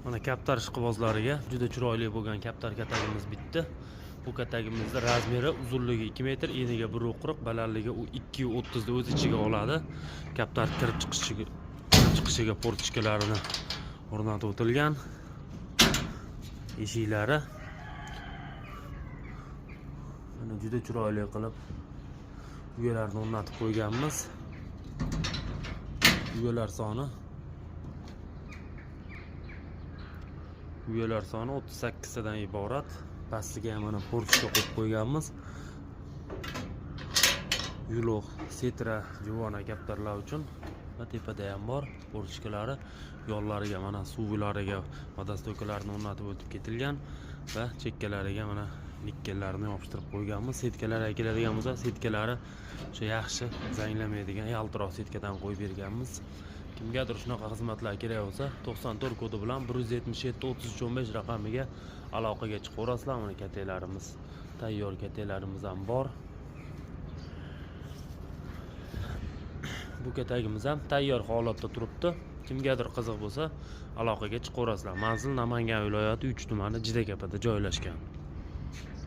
Mana kaptar ishqibozlariga juda chiroyli bo'lgan kaptar katagimiz bitta. Bu katagimizda razmeri uzunligi 2 metr, eniga 1.40, balandligi u 2.30 ni o'z ichiga oladi. Kaptar kirib chiqishiga portichkalarini o'rnatib o'tilgan. Eshiklari mana juda chiroyli qilib uyalarni o'rnatib qo'yganmiz. Uyalar soni 38 tadan iborat. Pastiga ham mana portichka qo'yib qo'yganmiz. Yuloq, setra, juvona kaptarlar uchun va tepada ham bor portichkalari. Yollariga mana suvlariga водостоykalarni o'rnatib o'tib ketilgan va chekkalariga mana nikkellarni yopishtirib qo'yganmiz. Setkalarga keladigan bo'lsa, setkalari o'sha yaxshi zanglamaydigan yaltiroq setkadan qo'yib berganmiz. Kimgadir shunaqa xizmatlar kerak bo'lsa, 94 kodi bilan 177 33 15 raqamiga aloqaga chiqaverasizlar. Mana kataklarimiz, tayyor kataklarimiz ham bor. Bu katagimiz ham tayyor holatda turibdi. Kimgadir qiziq bo'lsa, aloqaga chiqaverasizlar. Manzil Namangan viloyati 3 tumani Jidakapada joylashgan.